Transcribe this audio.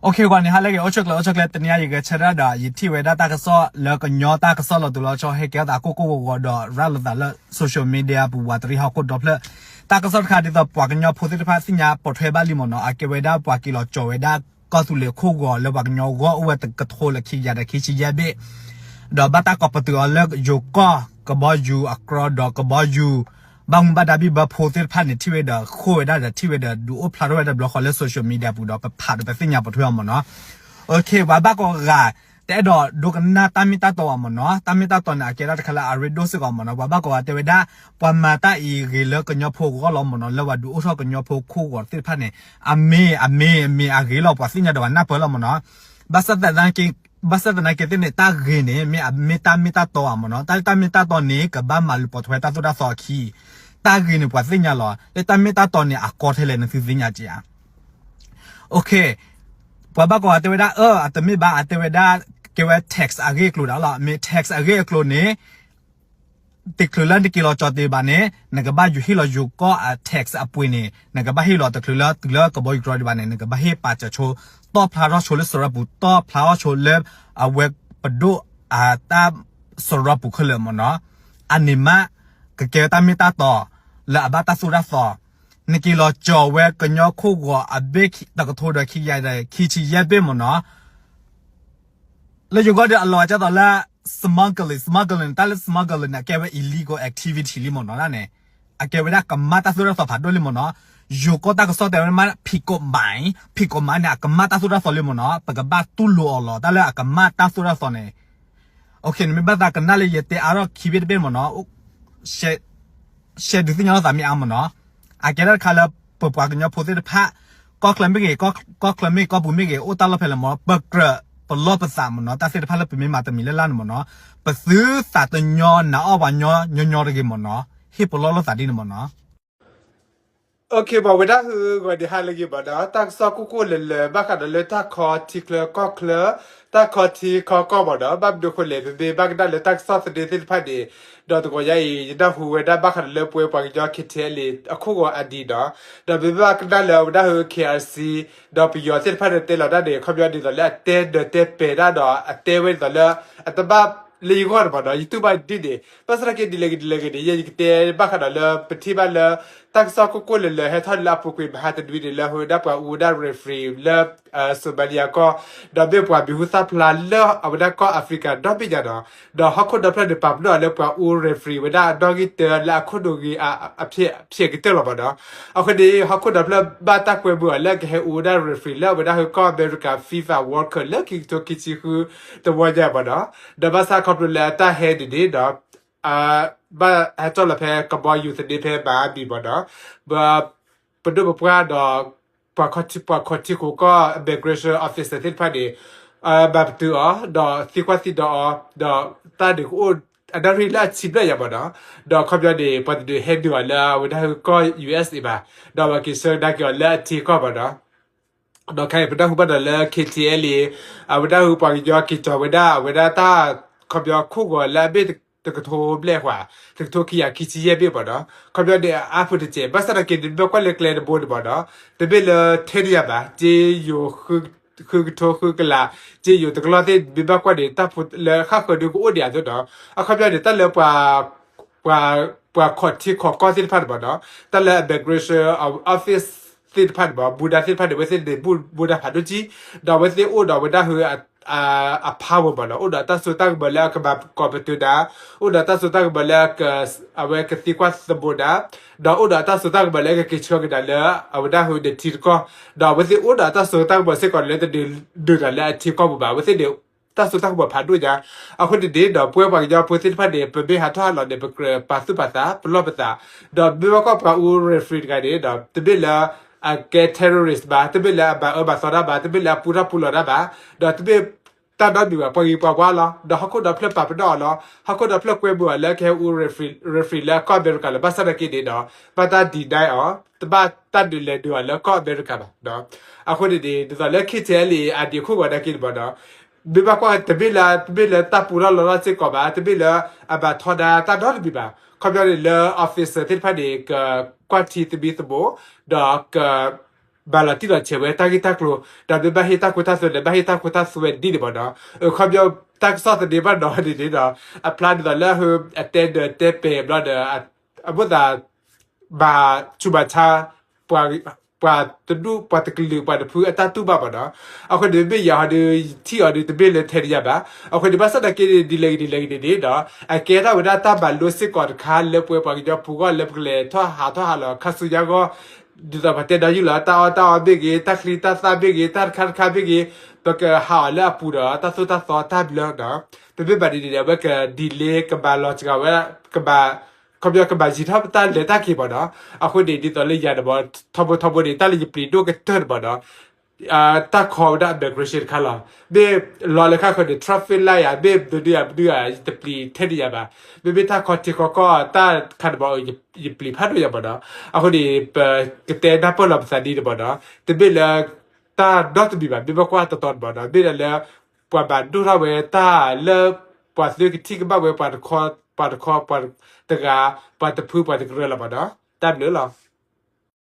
Okay ဂီၤန့ၣ် ဟါလၢအဂ့ၤ အိၣ်ဆူၣ်ချ့ အိၣ်ဆူၣ်ချ့ တနံၤအံၤ ယဂဲၤဆၢထၢၣ်ဒီး ယထံၣ်ဝဲဒၣ်တၢ်ကစီၣ်လၢကညီတၢ်ကစီၣ်လီၤတူာ်လီၤဆီ ဟဲကဲထီၣ်သးကိၢ်ကိၢ်ဂီၤဂီၤဒီး ရၤလီၤသးလၢ social media ပူၤ ပှၤတရံးဟီၣ်ခိၣ်ဒီဖျၢၣ် တၢ်ကစီၣ်တခါဒ်သိးပှၤကညီဖိသ့ၣ်တဖၣ်သ့ၣ်ညါပိာ်ထွဲဘၣ်လံမ့ၢ်နီၤ အကဲဝဲဒၣ်ပှၤက့ၤလီၤကၠီၤဝဲဒၣ်ကီၢ်သူလ့ၤခိၣ်ဂီၤလၢပှၤကညီဂီၢ်အိၣ်ဝဲတကထိလၢခံကယၤဒီးခံဆံယဲၢ်ဘ့ၣ် ဒီးဘၣ်တၢ်ကိးပတုာ်အီၤလၢယိၤကီၢ်ကဘီယူၤအကြီဒီးကဘီယူၤ ဘၣ်မူဘၣ်ဒါဘံၣ်ဘၢဖိသ့ၣ်တဖၣ်န့ၣ် ထံၣ်ဝဲဒီးဃိဝဲဒၣ်ဒီးထံၣ်ဝဲဒီးဒုးအိၣ်ဖျါထီၣ်ဝဲဒၣ်တဘျီဃီလၢ social media ပူၤဒီး ပဖးဒီးပသ့ၣ်ညါပိာ်ထွဲအီၤမ့ၢ်နီၤ. Okay ပှၤဘၣ်ကိးဂၤ တအဲၣ်ဒိးဒိကနၣ်တၢ်မ့ၢ်တၢ်တီဘၣ်မ့ၢ်နီၤ တၢ်မ့ၢ်တၢ်တီန့ၣ် အကဲဒၣ်တခါလၢအရ့ဒိၣ်စ့ၢ်ကီးမ့ၢ်နီၤ ပှၤဘၣ်ကိးဂၤတဲဝဲဒၣ် ပှၤမၤတၢ်အံၤဂ့ၤလၢကညီဖိဂီၢ်လီၤမ့ၢ်နီၤ လၢပှၤဒုးအိၣ်ထီၣ်ကညီဖိခိၣ်ဂီၤသ့ၣ်တဖၣ်န့ၣ် အမ့ၢ် အမ့ၢ် အမ့ၢ်အဂ့ၤလီၤ ပှၤသ့ၣ်ညါဒီးပှၤနၢ်ပၢၢ်လီၤမ့ၢ်နီၤ ဘၣ်ဆၣ်သနာ်က့သ့ၣ်န့ၣ် တၢ်ဂ့ၤန့ၣ် မ့ၢ်အမ့ၢ်တၢ်မ့ၢ်တၢ်တီဧါမ့ၢ်နီၤ တၢ်လၢတၢ်မ့ၢ်တၢ်တီန့ၣ် ကဘၣ်မၤလၢပိာ်ထွဲတၢ်သိၣ်တၢ်သီအခံ တၢ်ဂ့ၤန့ၣ်ပှၤသ့ၣ်ညါလီၤ လၢတၢ်မ့ၢ်တၢ်တီန့ၣ် အကီထဲလဲၣ်နသုသ့ၣ်ညါက့ၤဧါ. Okay ပှၤဘၣ်ကိးဂၤတဲဝဲဒၣ် အၢ အတမ့ၢ်ဘၣ် အတဲဝဲဒၣ် ကဲဝဲ tax အဂ့ၢ်အကျိၤဒၣ်လီၤ မ့ၢ် tax အဂ့ၢ်အကျိၤန့ၣ် တချုးလၢနက့ၤလီၤကၠီၤတ့ၢ်ဘၣ်န့ၣ် နကဘၣ်ယူၤဟ့ၣ်လီၤယိၤကီၢ်အ tax အပှ့ၤန့ၣ် နကဘၣ်ဟ့ၣ်လီၤတချုးလၢတုၤလၢကဘီယူၤကြီဒံးဘၣ်န့ၣ် နကဘၣ်ဟ့ၣ်ပာ်စၢၤဆိ တီၣ်ဖျါထီၣ်ဆိလၢစရီပူၤ တီၣ်ဖျါထီၣ်ဆိလၢ အဝဲပဒိၣ်အတၢ်စရီပူၤခဲလၢာ်မ့ၢ်နီၤ အန့ၣ်မး ကကဲတၢ်မ့ၢ်တၢ်တီ လၢအဘၣ်တၢ်သိၣ်တၢ်သီ နက့ၤလီၤကၠီၤဝဲကညီခိၣ်ဂီၤအဘ့ၣ်တကထိဒီးခံကယၤဒီးခံဆံယဲၢ်ဘ့ၣ်မ့ၢ်နီၤ လၢယိၤကီၢ်ဒီးအလီၤကသိးလၢ smuggling smuggling တၢ်လၢ smuggling န့ၣ် အကဲဝဲ illegal activity လံမ့ၢ်နီၤန့ၣ် အကဲဝဲဒၣ်ကမၣ်တၢ်သိၣ်တၢ်သီဖးဒိၣ်လံမ့ၢ်နီၤ ယိၤကီၢ်တၢ်ကစီၣ်တဲဝဲမး ဖံးကိးမး ဖံးကိးမးန့ၣ် အကမၣ်တၢ်သိၣ်တၢ်သီလံမ့ၢ်နီၤ ပကဘၣ်တူၢ်လိာ်အီၤလီၤ တၢ်လၢအကမၣ်တၢ်သိၣ်တၢ်သီန့ၣ် နမ့ၢ်ဘၣ်သးကနၣ်လၢယတဲအါထီၣ်ခံဘ့ၣ်တဘ့ၣ်မ့ၢ်နီၤ ရှဲဒုးသ့ၣ်ညါလီၤသးမ့ၢ်အါမ့ၢ်နီၤ အကဲဒၣ်တခါလၢပပှၤကညီဖိသ့ၣ်တဖၣ် ကီၢ်ချၢမ့ၢ်ဂ့ၤ ကီၢ်ချၢမ့ၢ်ဂ့ၤ ကီၢ်ပူၤမ့ၢ်ဂ့ၤ အိၣ်တၢ်လီၢ်ဖဲလဲၣ်မ့ၢ် ပကြၢးပလီၢ်ပသးမ့ၢ်နီၤ တၢ်သ့ၣ်တဖၣ်လၢပမ့ၢ်မၤတမံၤလၢ်လၢ်န့ၣ်မ့ၢ်နီၤ ပသုသးတညီနးအီၣ်ပှၤညီညီညီတဂ့ၤမ့ၢ်နီၤ ဟ့ၣ်ပလီၢ်လိာ်သးဒ်န့ၣ်မ့ၢ်နီၤ ပဝဲဒၣ်ဟူးဂီၤဒံးဟါလၢအဂ့ၤဘၣ်ဒီး တၢ်ကစီၣ်ကိၢ်ကိၢ်လၢၤလၢၤ ဘၣ်ဃးဒီးလၢတၢ်ခီထံချၢကီၢ်ချၢ တၢ်ခီထံခီကီၢ်ဘၣ်ဒီး ဘၣ်မနုၤဃိလဲၣ် ပမ့ၢ်ဘၣ်ကနၣ်လၢတၢ်ကစီၣ်သဒ့သ့ၣ်တဖၣ်န့ၣ် ဒီးတဂီၤညါအံၤ ယနၢ်ဟူဝဲဒၣ်ဘၣ်ဃးဒီးလၢပဝဲပှၤကညီ KTLA အခိၣ်ဂီၤအဒံးဒီး ဒီးပမ့ၢ်ဘၣ်ကနၣ်လၢအဝဲဒၣ်ဟူး KRC ဒီးပယီၤသ့ၣ်တဖၣ်န့ၣ်တဲလီၤတၢ်န့ၣ် ခီပညီဒ်သိးလၢအတဲဒၢးတဲပဲာ်တၢ်ဒီး အတဲဝဲဒ်သိးလၢ အတဘၣ်လၢယဂီၢ်န့ၣ်မ့ၢ်နီၤ ယတူၢ်ဘၣ်ဒ်န့ၣ် ဘၣ်ဆၣ်သနာ်က့ဒ်လဲၣ်ဂ့ၤဒ်လဲၣ်ဂ့ၤန့ၣ် ယဲယကတဲဘၣ်ဃးဒီးလၢပထံၣ်ဘၣ်လၢ တၢ်ကစီၣ်ကိၢ်ကိၢ်လၢၤလၢၤ ဟဲထီၣ်လၢအပူၤကွံာ်မဟါတနွံန့ၣ် လၢအဝဲဒၣ်ပှၤအူဝဲဒၣ် referee လၢ Somalia ကီၢ် ဒီးမ့ၢ်ပှၤမံၤဟူသၣ်ဖျါလၢအဝဲဒၣ်ကီၢ်အၤဖရံကၤဒီဘ့ၣ်ညါနီၤ ဒီးဟီၣ်ခိၣ်ဒီဖျၢၣ်န့ၣ် ပာ်ပနီၣ်အီၤလၢပှၤအူ referee ဝဲဒၣ်အနီၣ်ဂံၢ်တၢလၢအခိၣ်နူာ်ဂ့ၤ အဖျဲးကတၢၢ်လီၤမ့ၢ်နီၤ အဃိန့ၣ် ဟီၣ်ခိၣ်ဒီဖျၢၣ်ဘၣ်တၢ်ကွဲမုာ်အီၤလၢအကဟဲအူဝဲဒၣ် referee လၢအဝဲဒၣ်ဟူးကီၢ်အမဲရကၤ FIFA World Cup လၢခံကထိခံဆံဃုတဝီညါမ့ၢ်နီၤ ဒီးဘၣ်ဆၣ်ခီဖျိလၢအတၢ်ဟဲန့ၣ်န့ၣ်ဒီး ဘၣ်ဟဲထီၣ်လီၤဖဲကဘီယူၤသန့ဖဲမၤအါဘံၣ်မ့ၢ်နီၤ ပဒိၣ်ပပှၢ်ဒီး ပှၤခီထံ ပှၤခီထံခိၣ်ကီၢ် immigration officer သ့ၣ်တဖၣ်န့ၣ် ဘၣ်ပတုာ်အီၤ ဒီးသံကွၢ်သံဒိးအီၤ ဒီးတၢ်န့ၣ်ကအိၣ် အနၣ်ရံၣ်လၢအဆံဘျဲၣ်ယါမ့ၢ်နီၤ ဒီးခီပညီန့ၣ် ပှၤတဒုးဟဲဒုးအီၤလၢအဝဲဒၣ်ဟူးကီၢ် ယူၢ်အ့းအ့း ဘၣ် ဒီးပှၤက့ၤဆှၢကဒါက့ၤအီၤလၢအထံကီၢ်မ့ၢ်နီၤ ဒီးခဲအံၤပနၢ်ဟူဘၣ်ဒီးလၢ KTLA အဝဲဒၣ်ဟူးပှၤကညီက့ၤကၠီၤဝဲဒၣ် အဝဲဒၣ်တၢ်ခီပညီခိၣ်ဂီၤလၢအဘ့ၣ်တကထိဘျဲၣ်ဃီ တကထိခံကယၤခံဆံယဲၢ်ဘ့ၣ်မ့ၢ်နီၤ ခီပညီန့ၣ်အါဖုတစဲး ဘၣ်ဆၣ်သနာ်က့န့ၣ် မ့ၢ်ကွၢ်လၢကျဲတဘိန့ၣ်မ့ၢ်နီၤ တမ့ၢ်လၢထဲန့ၣ်ယါဘၣ် က့ယိၤ ဃုကထိဃုကလး က့ယိၤတကလီၢ်သ့ၣ် မ့ၢ်ဘၣ်ကွၢ်န့ၣ် တၢ်ဖိလၢဃၣ်ဃၢၤဒုကအိၣ်ဒံးအသိးဒီး အခီပညီန့ၣ် တၢ်လၢပှၤ ပှၤခီၣ်ထံခီၣ်ကီၢ်သ့ၣ်တဖၣ်န့ၣ်မ့ၢ်နီၤ တၢ်လၢ immigration office သ့ၣ်တဖၣ်န့ၣ်မ့ၢ် ဘူးဒၣ်သ့ၣ်တဖၣ်န့ၣ် အဝဲသ့ၣ်န့ၣ် ဘူးဘူးဒၣ်ဖးဒိၣ်ကံ ဒီးအဝဲသ့ၣ်အိၣ်ဒီးဝဲဒၣ်ဟူး အ power မ့ၢ်နီၤ အိၣ်ဒီးတၢ်စိတၢ်ကမီၤလၢအကမၤကီၤပတုာ်နၤ အိၣ်ဒီးတၢ်စိတၢ်ကမီၤလၢ အဝဲကသံကွၢ်သဘိနၤ ဒီးအိၣ်ဒီးတၢ်စိတၢ်ကမီၤလၢအကက့ၤဆှၢကဒါလၢ အဝဲဒၣ်ဟူးန့ၣ်ထံတကီၢ် ဒီးအဝဲသ့ၣ်အိၣ်ဒီးတၢ်စိတၢ်ကမီၤစ့ၢ်ကီးလၢတဒုးဒုးနၤလၢအထံကီၢ်ပူၤဘၣ် အဝဲသ့ၣ်န့ၣ် တၢ်စိတၢ်ကမီၤဖးဒိၣ်ညါ အဃိန့ၣ်န့ၣ်ဒီး ပဝဲပှၤကညီဖိသ့ၣ်တဖၣ်န့ၣ် ပမ့ၢ်ဟးထီၣ်ဟးလီၤန့ၣ် ပကြၢးပာ်သူၣ်ပာ်သး ပလီၢ်ပသး ဒီးမ့ၢ်ဘၣ်ကွၢ်ပှၤအူ referee တဂၤန့ၣ်ဒီး တမ့ၢ်လၢ အကဲ terrorist ဘၣ် တမ့ၢ်လၢအဘၣ်အၢဘၣ်သီတၢ်ဘၣ် တမ့ၢ်လၢအပူထီၣ်ပူလီၤတၢ်ဘၣ် ဒီးတမ့ၢ် တၢ်ဒီဘ့ၣ်ဘၣ် ပှၤဂ့ၤပှၤဝါလီၤ ဒီးဟီၣ်ခိၣ်ဒီဖျၢၣ်ပာ်ပနီၣ်အီၤလီၤ ဟီၣ်ခိၣ်ဒီဖျၢၣ်ကွဲမုာ်အီၤလၢကဟဲအူ referee လၢကီၢ်အမဲရကၤလီၤ ဘၣ်ဆၣ်သနာ်က့န့ၣ်ဒီး ဘၣ်တၢ် deny အီၤ တဘၣ်တၢ်ဒုးလဲၤဒုးအီၤလၢကီၢ်အမဲရကၤဘၣ် အဃိန့ၣ်န့ၣ် ဒ်သိးလၢ KTLA အဒံးခိၣ်ဂီၤနာ်က့န့ၣ်မ့ၢ်ဒီး မ့ၢ်ဘၣ်ကွၢ်တမ့ၢ်လၢ တမ့ၢ်လၢတၢ်ပူထီၣ်လီၤထီၣ်စ့ၢ်ကီးဘၣ် တမ့ၢ်လၢအဘၣ်ထီဒါတၢ်ဒီတမံၤဘၣ် ခီပညီန့ၣ်လၢ officer သ့ၣ်တဖၣ်န့ၣ် ကကွၢ်ထံသမံသမိး ဒီးက က ဘၣ်လီၤတံၢ်လီၤဆဲးဝဲတၢ်ဂ့ၢ်တၢ်ကျိၤ ဒီးမ့ၢ်ဘၣ်ဟ့ၣ်တၢ်ခိတၢ်သွဲဒီး ဘၣ်ဟ့ၣ်တၢ်ခိတၢ်သွဲဒ်န့ၣ်မ့ၢ်နီၤ. အခီပညီ တၢ်ကစီၣ်သန့ဘၣ်နီၤန့ၣ်န့ၣ်ဒီး အဖျါဒ်သိးလၢ အတဲဒၢးတဲပဲာ်ဘျီဒီး အမိၣ်သး ဘၣ်ဆူးဘၣ်ဆါ ပှၤတဒူၣ် ပှၤတကလုာ် ပှၤတဖုအတၢ်တူၢ်ဘၣ်မ့ၢ်နီၤ. အဃိန့ၣ် မ့ၢ်ယၤဟီဒီး ယထံၣ်အီၤဒီး တမ့ၢ်လၢထဲတယၤဘၣ်. အဃိန့ၣ် ဘၣ်ဆၣ်သနာ်က့န့ၣ် ဒ်လဲၣ်ဂ့ၤဒ်လဲၣ်ဂ့ၤန့ၣ်န့ၣ်ဒီး အကဲထီၣ်ဝဲဒၣ်တၢ်မၤလိစ့ၢ်ကီးတခါ လၢပဝဲပှၤကညီပူၤအဂီၢ် လၢပကလဲၤထီၣ်ဟးထီၣ်ဟးလီၤခါဆူညါအဂီၢ် ဒ်သိးပတဲဒီးယုၢ်လီၤ တၢ်အီၣ်တၢ်အီမ့ၢ်ဂ့ၤ တၢ်ချံတၢ်သၣ်မ့ၢ်ဂ့ၤ တၢ်တခါတခါမ့ၢ်ဂ့ၤ ပကဟးအီၤလၢအပူၤဒီး တၢ်သိၣ်တၢ်သီတၢ်ဘျၢဒီး တမ့ၢ်ဘၣ်ဒ်န့ၣ်ဒီး အဝဲက delay ကမၤလီၤစှၤဝဲ ကမၤ ခီပညီကမၤယံၤထီၣ်တၢ်လဲၤတၢ်က့ၤမ့ၢ်နီၤ. အဃိန့ၣ် ဒ်သိးလၢယၤန့ၣ်မ့ၢ် ထီဘိထီဘိန့ၣ် တၢ်လၢယပျံၤဒိၣ်ကတၢၢ်န့ၣ်မ့ၢ်နီၤ တၢ်ခီဝဲဒၣ် immigration တခါလီၤ. မ့ၢ်လီၤလၢခါခီန့ၣ် traffic light ဧါ မ့ၢ်မနုၤဧါမနုၤဧါ ယတပျံၤထဲန့ၣ်ယၤဘၣ်. မ့မ့ၢ်တၢ်ခီထံခီကီၢ်တၢ်တခါန့ၣ်မ့ၢ် ယပျံၤဖးဒိၣ်ယၤမ့ၢ်နီၤ. အဃိန့ၣ် ပကတဲနၢ်ပၢၢ်လီၤပသးဒ်န့ၣ်မ့ၢ်နီၤ တမ့ၢ်လၢ တၢ်ဒီတမံၤဘၣ် မ့ၢ်ဘၣ်ကွၢ်တတီၤန့ၣ်မ့ၢ်နီၤ မ့ၢ်ဒၣ်လၢ ပှၤဘၣ်ဒိၣ်ထီၣ်ဝဲတၢ်လၢ ပှၤသုကထံၣ်ကဘၣ်ဝဲ ပှၤတခီ ပှၤတခီ ပှၤတဂၤ ပှၤတဖု ပှၤတကရၢလီၤမ့ၢ်နီၤ. တၢ်ဘျုးလီၤ.